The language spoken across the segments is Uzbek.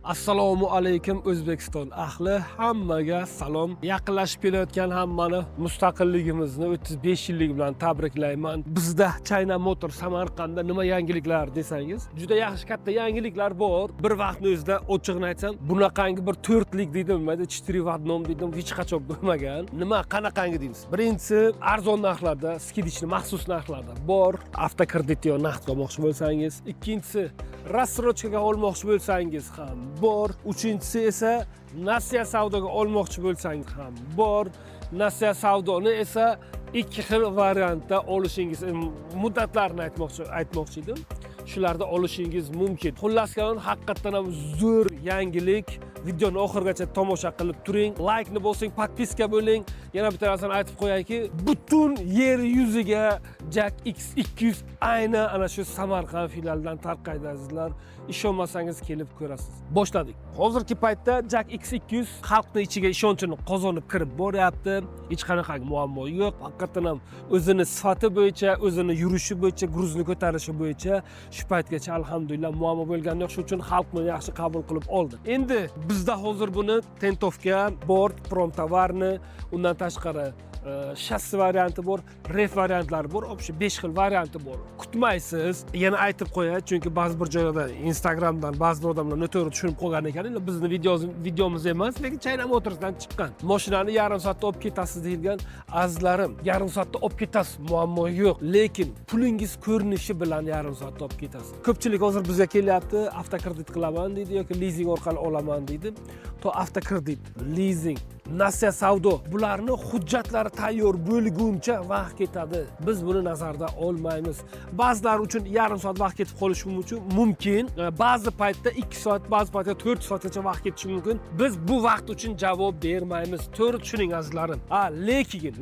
Assalomu alaykum, O'zbekiston ahli, hammaga salom. Yaqinlashib kelayotgan hammani mustaqilligimizni 35 yillik bilan tabriklayman. Bizda China Motor Samarqandda nima yangiliklar desangiz, juda yaxshi, katta yangiliklar bor. Bir vaqtni o'zida, ochig'ini aytsam, bunaqangi bir to'rtlik deydi, nima deydi, четыре в одном deydi, hech qachon bo'lmagan. Nima, qanaqangi deymiz? Birinchisi, arzon narxlarda, скидочный, maxsus narxlarda bor. Avtokredit yo naqd olmoqchi bo'lsangiz. Ikkinchisi, рассрочка ga olmoqchi bo'lsangiz ham bor. Uchinchisi esa nasiya savdoga olmoqchi bo'lsangiz ham bor. Nasiya savdoni esa ikki xil variantda olishingiz, muddatlarini aytmoqchi edim. Shularda olishingiz mumkin. Xullas kalom, haqiqatdan ham zo'r yangilik. Videoni oxirigacha tomosha qilib turing. Laykni bosing, подписка bo'ling. Yana bitta narsani aytib qo'yayki, butun yer yuziga JAC X200 aynan ana shu Samarqand filialidan tarqaydi, azizlar. Ishonmasangiz, kelib ko'rasiz. Boshladik. Hozirgi paytda JAC X200 xalqni ichiga ishonchini qozonib kirib boryapti. Hech qanaqa muammo yo'q. Haqiqatdan ham o'zini sifati bo'yicha, o'zini yurishi bo'yicha, груз ni ko'tarishi bo'yicha shu paytgacha, alhamdulillah, muammo bo'lgani yo'q. Shuning uchun xalq buni yaxshi qabul qilib oldi. Endi bizda hozir buni тентовка bor, промтовар ni, undan tashqari shassi varianti bor, REV variantlari bor, общий 5 xil varianti bor. Kutmaysiz, yana aytib qo'yay, chunki ba'zi bir joylarda Instagramdan ba'zi bir odamlar noto'g'ri tushunib qolgan ekan. Endi bizni videomiz emas, lekin China Motorsdan chiqqan. Mashinani yarim soatda olib ketasiz deyilgan. Azizlarim, yarim soatda olib ketasiz, muammo yo'q, lekin pulingiz ko'rinishi bilan yarim soatda olib ketasiz. Ko'pchilik hozir bizga kelyapti, avtokredit qilaman deydi yoki lizing orqali olaman deydi. To avtokredit, lizing, nasiya savdo, bularni hujjatlari tayyor bo'lguncha vaqt ketadi. Biz buni nazarda olmaymiz. Ba'zilar uchun yarim soat vaqt ketib qolishi mumkin. Ba'zi paytda 2 soat, ba'zi paytda 4 soatgacha vaqt ketishi mumkin. Biz bu vaqt uchun javob bermaymiz, to'g'ri tushuning, azizlarim. A lekin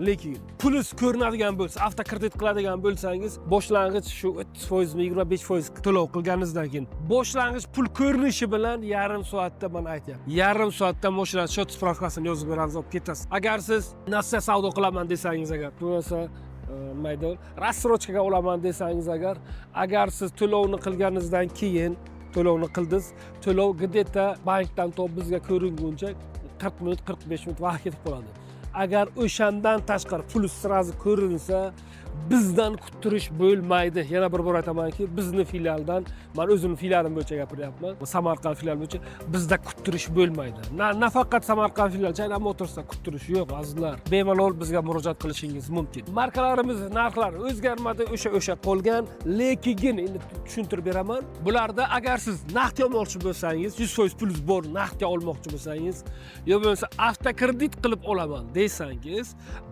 plyus ko'rinadigan bo'lsa, avtokredit qiladigan bo'lsangiz, boshlang'ich shu 30 foizmi, 25% to'lov qilganingizdan keyin boshlang'ich pul ko'rinishi bilan yarim soatda, man aytyapman, yarim soatda mashina счет справка sini yozib beramiz, olib ketasiz. Agar siz nasiya savdo qilaman desangiz, agar bo'lmasa mayda рассрочка ga olaman desangiz, agar siz to'lovni qilganingizdan keyin, to'lovni qildingiz, to'lov где то bankdan top bizga ko'ringuncha 40 minut, 45 minut vaqt ketib qoladi. Agar o'shandan tashqari pul сразу ko'rinsa, bizdan kuttirish bo'lmaydi. Yana bir bor aytamanki, bizni filialdan, man o'zimni filialim bo'yicha gapiryapman, Samarqand filiali bo'yicha bizda kuttirish bo'lmaydi. Nafaqat Samarqand filiali, China Motorsda kuttirish yo'q, azizlar. Bemalol bizga murojaat qilishingiz mumkin. Markalarimiz narxlari o'zgarmadi, o'sha qolgan. Lekin endi tushuntirib beraman. Bularda agar siz naqdga olmoqchi bo'lsangiz, 100% pulingiz bor, naqdga olmoqchi bo'lsangiz yo bo'lmasa avtokredit qilib olaman desangiz,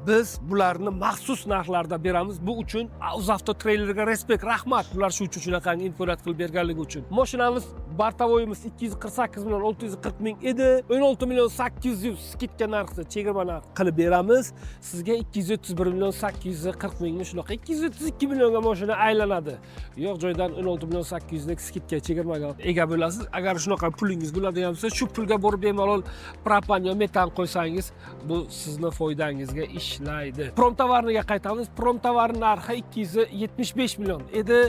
biz bularni maxsus narxlarda beramiz. Bu uchun UzAvto treylerga респект, rahmat, ular shu uchun shunaqangi imkoniyat qilib berganligi uchun. Mashinamiz бортовой imiz 248 million 640 ming edi, 16 million 800 скидка narxida, chegirma narx qilib beramiz sizga. 231 million 840 mingni, shunaqa 232 millionga mashina aylanadi. Yo'q joydan 16 million 800lik скидка, chegirmaga ega bo'lasiz. Agar shunaqa pulingiz bo'ladigan bo'lsa, shu pulga borib bemalol propan yo metan qo'ysangiz, bu sizni foydangizga ishlaydi. Промтовар niga qaytamiz. Промтовар narxi 275 million edi.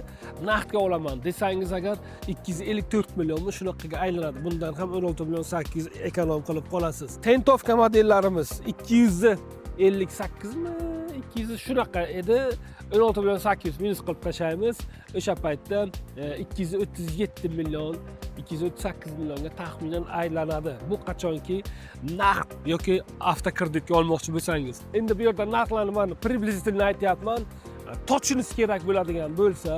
Naqdga olaman desangiz agar, 254 millionmi, shunaqaga aylanadi. Bundan ham 16 million 800 эконом qilib qolasiz. Тентовка modellarimiz 258mi, 200, shunaqa edi. 16 million 800 minus qilib tashlaymiz. O'sha paytda 237 million, 238 millionga taxminan aylanadi. Bu qachonki naqd yoki avtokreditga olmoqchi bo'lsangiz. Endi bu yerda narxlarni man приблизительно aytyapman. Точность kerak bo'ladigan bo'lsa,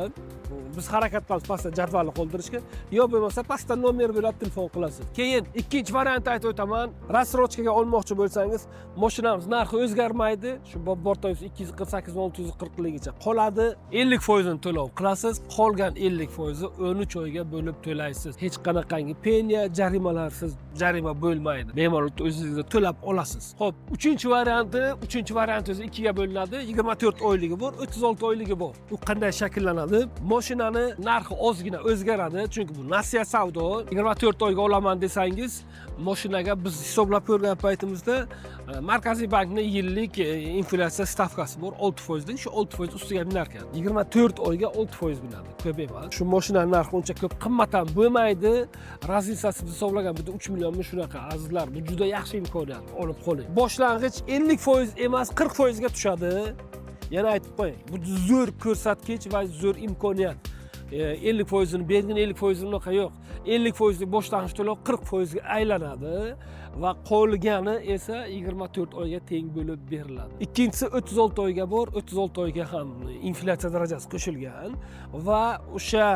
biz harakat qilamiz pastda jadvalni qoldirishga yo bo'lmasa pastda nomer bo'ladi, telefon qilasiz. Keyin ikkinchi variantni aytib o'taman. Рассрочка ga olmoqchi bo'lsangiz, mashinamiz narxi o'zgarmaydi, shu bortoysiz 248 ming 640 ligicha qoladi. 50 foizini to'lov qilasiz, qolgan 50 foizi 13 oyga bo'lib to'laysiz. Hech qanaqangi penya, jarimalarsiz, jarima bo'lmaydi, bemalol o'zingiz to'lab olasiz. Ho'p, uchinchi varianti o'zi ikkiga bo'linadi: 24 oyligi bor, 36 oyligi bor. U qanday shakllanadi? Moshinamiz Moshinani narxi ozgina o'zgaradi, chunki bu nasiya savdo. 24 oyga olaman desangiz, moshinaga biz hisoblab ko'rgan paytimizda Markaziy bankni yillik inflyatsiya stavkasi bor, 6%lik, shu 6% ustiga minar ekan. 24 oyga 6% minadi, ko'p emas. Shu moshinani narxi uncha ko'p qimmat ham bo'lmaydi. Разница si biz hisoblagan bitta 3 millionmi, shunaqa, azizlar. Bu juda yaxshi imkoniyat, olib qoling. Boshlang'ich 50% emas, 40% ga tushadi. Yana aytib qo'ying, bu zo'r ko'rsatkich va zo'r imkoniyat. 50%ini bergin, 50%ini, unaqa yo'q. 50%lik boshlang'ich to'lov 40%ga aylanadi va qolgani esa 24 oyga teng bo'lib beriladi. Ikkinchisi 36 oyga bor. 36 oyga ham inflyatsiya darajasi qo'shilgan va o'sha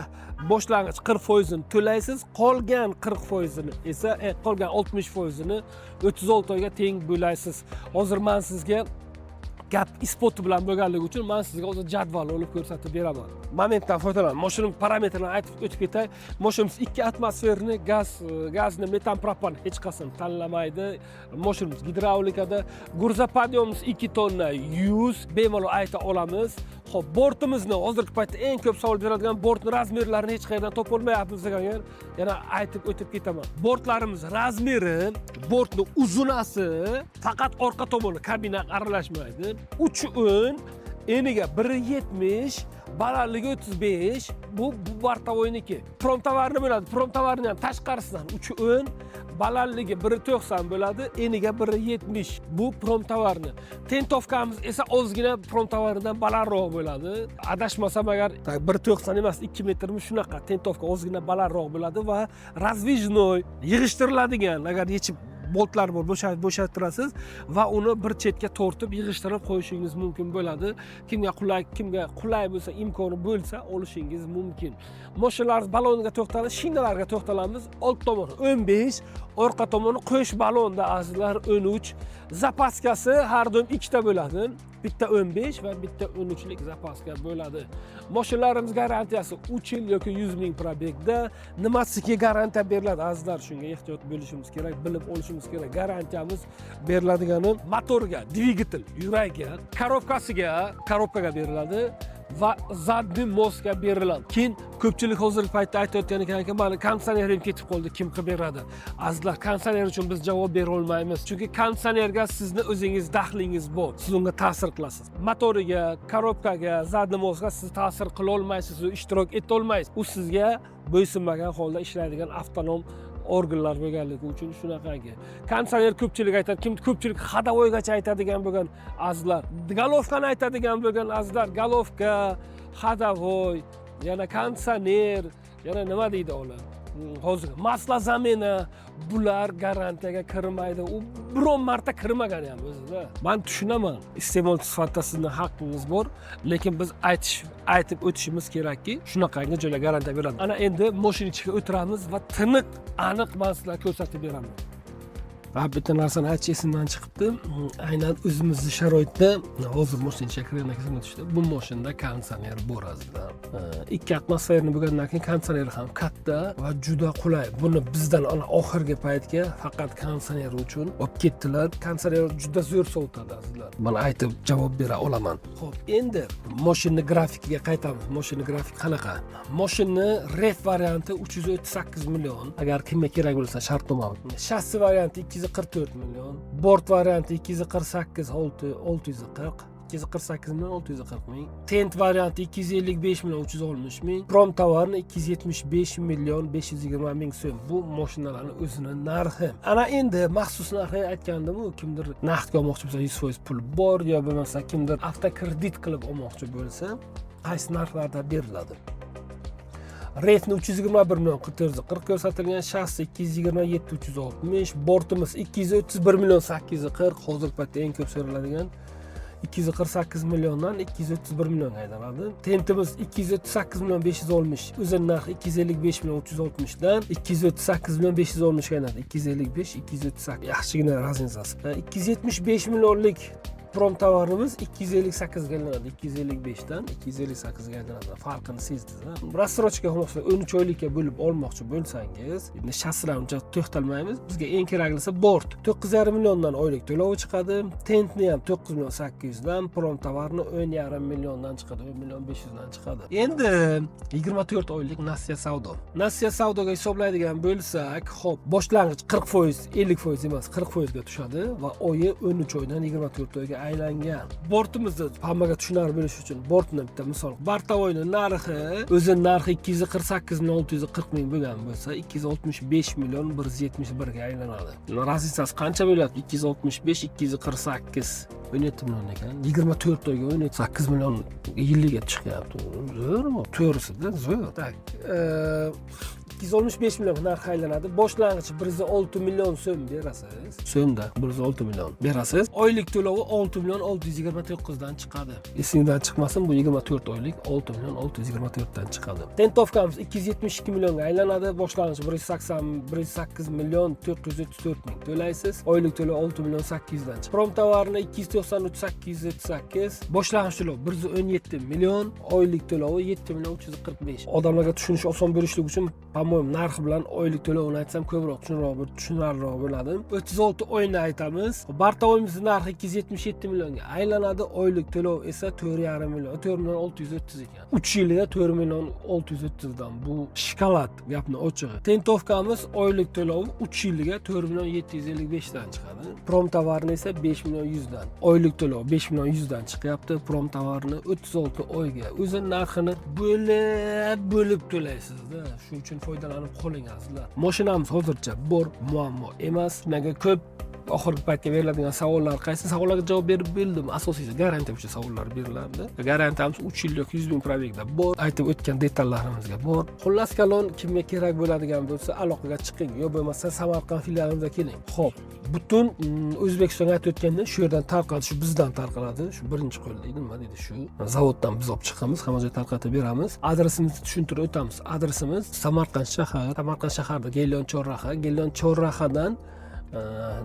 boshlang'ich 40%ini to'laysiz, qolgan 40%ini esa qolgan 60%ini 36 oyga teng bo'lasiz. Hozir man sizga, gap isboti bilan bo'lganligi uchun, man sizga hozir jadval olib ko'rsatib beraman. Momentdan foydalanib, moshina parametrlarini aytib o'tib ketay. Moshinamiz ikki атмосферный gaz, gazni metan, propan hech qasini tanlamaydi. Moshinamiz gidravlikada, грузоподъём imiz 2 tonna 100, bemalol ayta olamiz. Ho'p, bortimizni, hozirgi paytda eng ko'p savol beradigan, bortni размер larini hech qayerdan topolmayapmiz degan, yana aytib o'tib ketaman. Bortlarimiz размер i, bortni uzunasi, faqat orqa tomoni, kabina aralashmaydi, 3,10, eniga 1,70, balandligi 35. Bu бортовой niki. Промтовар ni bo'ladi. Промтовар ni ham tashqarisidan 3,10, balandligi 1,90 bo'ladi, eniga 1,70. Bu промтовар ni. Тентовка miz esa ozgina промтовар idan balandroq bo'ladi. Adashmasam agar, 1,90 emas, 2 metrmi, shunaqa. Тентовка ozgina balandroq bo'ladi va раздвижной, yig'ishtiriladigan. Agar yechib, boltlar bor, bo'shattirasiz va uni bir chetga tortib, yig'ishtirib qo'yishingiz mumkin bo'ladi. Kimga qulay bo'lsa, imkoni bo'lsa, olishingiz mumkin. Mashinalar baloniga to'xtalib, shinalarga to'xtalamiz. Old tomoni 15, orqa tomoni qo'sh balonda, azizlar, 13. Запаска si har doim ikkita bo'ladi, bitta 15 va bitta 13lik запаска bo'ladi. Mashinalarimiz garantiyasi 3 yil yoki 100 ming пробег da. Nimasiga garantiya beriladi, azizlar? Shunga ehtiyot bo'lishimiz kerak, bilib olishimiz kerak. Garantiyamiz beriladigani motorga, dvigatel yuragiga, коробка siga, коробка ga beriladi va задний мост ga beriladi. Keyin ko'pchilik hozirgi paytda aytayotgan ekanki, mani konditsionerim ketib qoldi, kim qilib beradi? Azizlar, konditsioner uchun biz javob bera olmaymiz, chunki konditsionerga sizni o'zingiz daxlingiz bor, siz unga ta'sir qilasiz. Motoriga, коробка ga, задний мост ga siz ta'sir qila olmaysiz, ishtirok etolmaysiz. U sizga bo'ysunmagan holda ishlaydigan avtonom organlar bo'lganligi uchun shunaqangi. Konditsioner ko'pchilik aytadi, kim, ko'pchilik ходовой gacha aytadigan bo'lgan, azizlar, головка ni aytadigan bo'lgan, azizlar. Головка, ходовой, yana konditsioner, yana nima deydi ular, hozir маслозамена, bular garantiyaga kirmaydi. U biron marta kirmagan ham o'zida. Man tushunaman, iste'molchi sifatida sizni haqqingiz bor, lekin biz aytib o'tishimiz kerakki, shunaqangi joylar garantiya beradi. Ana endi moshina ichiga o'tiramiz va tiniq, aniq man sizlarga ko'rsatib beraman. Va bitta narsani aytish esimdan chiqibdi. Aynan o'zimizni sharoitda hozir moshina ichiga kirgandan keyin tushdi, bu moshinada konditsioner bor, azizlar. Ikki атмосферный bo'lgandan keyin konditsioneri ham katta va juda qulay. Buni bizdan ana oxirgi paytga faqat konditsioner uchun olib ketdilar. Konditsioner juda zo'r sovutadi, azizlar, man aytib javob bera olaman. Ho'p, endi moshinani grafikiga qaytamiz. Moshina grafik qanaqa? Moshinani REV varianti 338 million, agar kimga kerak bo'lsa, shartnoma. Shassi varianti 244 million, bort varianti 248 640, 248 million 640 ming, tent varianti 255 million 360 ming, промтовар ni 275 million 520 ming so'm. Bu mashinalarni o'zini narxi. Ana endi maxsus narxi aytgandimu, kimdir naqdga olmoqchi bo'lsa, 100% pul bor, yo bo'lmasa kimdir avtokredit qilib olmoqchi bo'lsa, qaysi narxlarda beriladi? REVni 321 million 440 ko'rsatilgan, shassi 227 360, bortimiz 231 million 840. Hozirgi paytda eng ko'p so'raladigan 248 milliondan 231 millionga aylanadi. Tentimiz 238 million 560, o'zini narxi 255 million 360 dan 238 million 560 ga aylanadi. 255, 238, yaxshigina разница si. 275 millionlik. Промтовар imiz 258 ga aylanadi, 255 dan 258 ga aylanadi. Farqini sezdingiz. Рассрочка bo'lmasa, 13 oylikka bo'lib olmoqchi bo'lsangiz, endi shassilar uncha to'xtalmaymiz. Bizga eng keraklisi bort. 9,5 milliondan oylik to'lovi chiqadi. Tentni ham 9 million 800 dan, промтовар ni 10,5 milliondan chiqadi, 10 million 500 dan chiqadi. Endi 24 oylik nasiya savdo. Nasiya savdoga hisoblaydigan bo'lsak, xo'p, boshlang'ich 40%, 50% emas, 40% ga tushadi va oyi 13 oydan 24 oyga aylangan. Bortimizni hammaga tushunarli bo'lishi uchun bortni bitta misol. Бортовой ni narxi, o'zi narxi 248 million 640 ming bo'lgan bo'lsa, 265 million 171 ga aylanadi. Разница si qancha bo'lyapti? 265, 248, 17 million ekan. 24 oyga 18 million yilliga chiqyapti. Zo'rmi? To'g'risida zo'r. Так, 265 million narx aylanadi. Boshlang'ich 106 million so'm berasiz. So'mda 106 million berasiz. Oylik to'lovi 6 million 629 dan chiqadi. Esingdan chiqmasin, bu 24 oylik 6 million 624 dan chiqadi. Тентовка miz 272 millionga aylanadi. Boshlang'ich 180, 108 million 434 ming to'laysiz. Oylik to'lov 6 million 800 dan chiqadi. Промтовар ni 293 838, boshlang'ich to'lov 117 million, oylik to'lovi 7 million 345. Odamlarga tushunish oson bo'lishligi uchun, по-моему, narxi bilan oylik to'lovini aytsam, ko'proq tushunarliroq bo'ladi. 36 oyni aytamiz. Бортовой imizni narxi 277 millionga aylanadi. Oylik to'lov esa 4,5 million, 4 million 630 ekan. 3 yilga 4 million 630 dan, bu shokolad, gapni ochig'i. Тентовка miz oylik to'lovi 3 yilga 4 million 755 dan chiqadi. Промтовар ni esa 5 million 100 dan. Oylik to'lov 5 million 100 dan chiqyapti. Промтовар ni 36 oyga. O'zi narxini bo'lib bo'lib to'laysizda. Shuning uchun foydalanib qoling, azizlar. Mashinamiz hozircha bor, muammo emas. Menga ko'p oxirgi paytga beriladigan savollar, qaysi savollarga javob berib bo'ldim. Asosiysi garantiya bo'yicha savollar beriladi. Garantiyamiz 3 yil yoki 100 ming пробег da bor. Aytib o'tgan detallarimizga bor. Xullas kalon, kimga kerak bo'ladigan bo'lsa, aloqaga chiqing, yo bo'lmasa Samarqand filialimizga keling. Xo'p, butun O'zbekistonga aytib o'tganda, shu yerdan tarqaladi, shu bizdan tarqaladi. Shu birinchi qo'l deydi, nima deydi, shu zavoddan biz olib chiqamiz, hamma joyga tarqatib beramiz. Adresimizni tushuntirib o'tamiz. Adresimiz Samarqand shahar, Samarqand shaharida Gelyon chorraha, Gelyon chorrahadan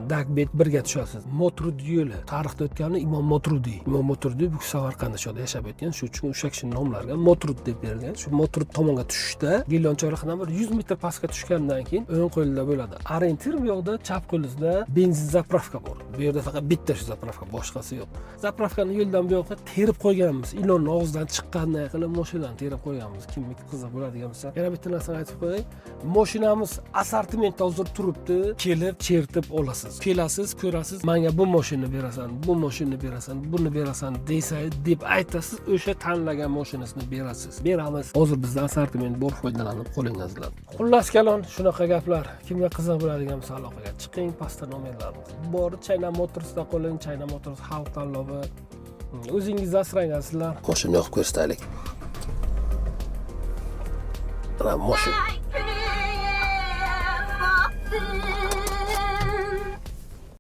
Dakbet birga tushasiz. Motrudi yo'li. Tarixda o'tgani Imom Motrudiy. Imom Motrudiy bu Samarqandda shu yerda yashab o'tgan. Shu uchun o'sha kishini nomlariga Motrud deb berilgan. Shu Motrud tomonga tushishda Gelyon chorrahadan bir 100 metr pastga tushgandan keyin o'ng qo'lda bo'ladi. Ориентир bu yoqda chap qo'lingizda benzin заправка bor. Bu yerda faqat bitta shu заправка, boshqasi yo'q. Заправка ni yo'ldan bu yoqqa terib qo'yganmiz. Ilonni og'zidan chiqqanday qilib mashinani terib qo'yganmiz. Kimga qiziq bo'ladigan bo'lsa. Yana bitta narsani aytib qo'yay. Mashinamiz assortimentda hozir turibdi. Kelib chertib olasiz. Kelasiz, ko'rasiz, menga bu mashinani berasan, bu mashinani berasan, buni berasan desa, deb aytasiz, o'sha tanlagan mashinasini berasiz. Beramiz. Hozir bizda assortiment bor, foydalanib qoling, azizlar. Xullas kalon, shunaqa gaplar. Kimga qiziq bo'ladigan bo'lsa, aloqaga chiqing, pastda nomerlarimiz bor. China Motorsda qo'ling, China Motors xalq tanlovi. O'zingizni asrang, azizlar. Mashina yoqib ko'rsataylik. Mana mashina.